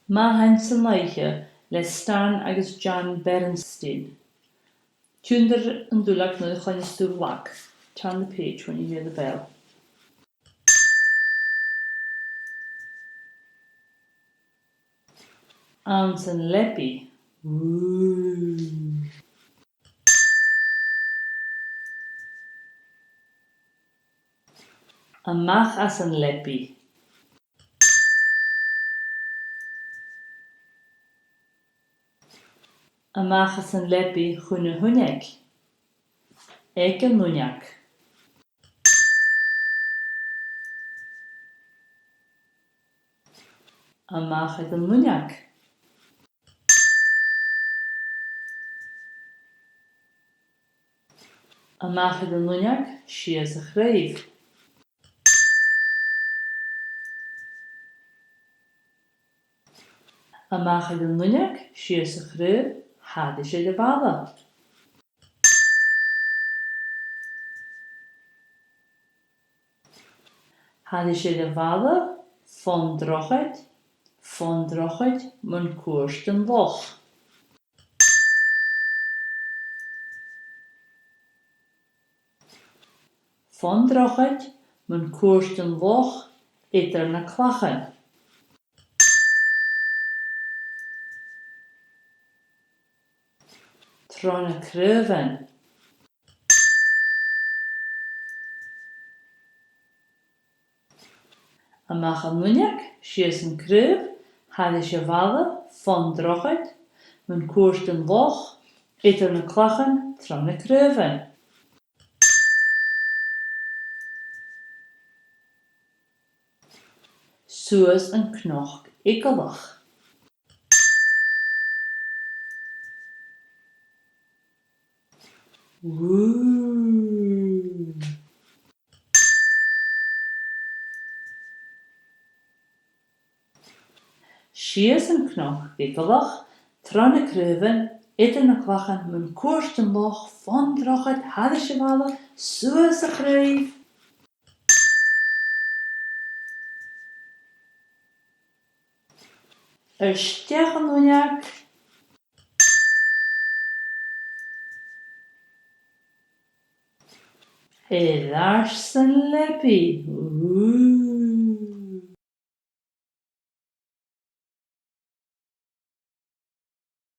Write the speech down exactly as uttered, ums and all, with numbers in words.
Mathain san Oidhche le Stan agus John Berenstain. Tionndaidh an duilleag nuair a chluinneas tu an glag. Turn the page when you hear the bell. Anns an leabaidh. Ù. A-mach às an leabaidh. A-mach às an leabaidh chun na h-uinneig. Aig an uinneig. A-mach aig an uinneig. A-mach aig an uinneig, sìos a' chraobh. A-mach aig an uinneig, sìos a' chraobh, thairis air a' bhalla. Thairis air a' bhalla, fon drochaid, fon drochaid, mun cuairt an loch. Fon drochaid, mun cuairt an loch, eadar na clachan. Tro na craobhan. A-mach an uinneig, sìos an craobh, thairis a' bhalla, fon drochaid, mun cuairt an loch, eadar na clachan, tro na craobhan. Suas an cnoc eagalach. Ù. Sìos an cnoc eagalach, tro na craobhan, eadar na clachan, mun cuairt an loch, fon drochaid, thairis a' bhalla, suas a' chraobh. A-steach an uinneig. Air ais san leabaidh. Ù.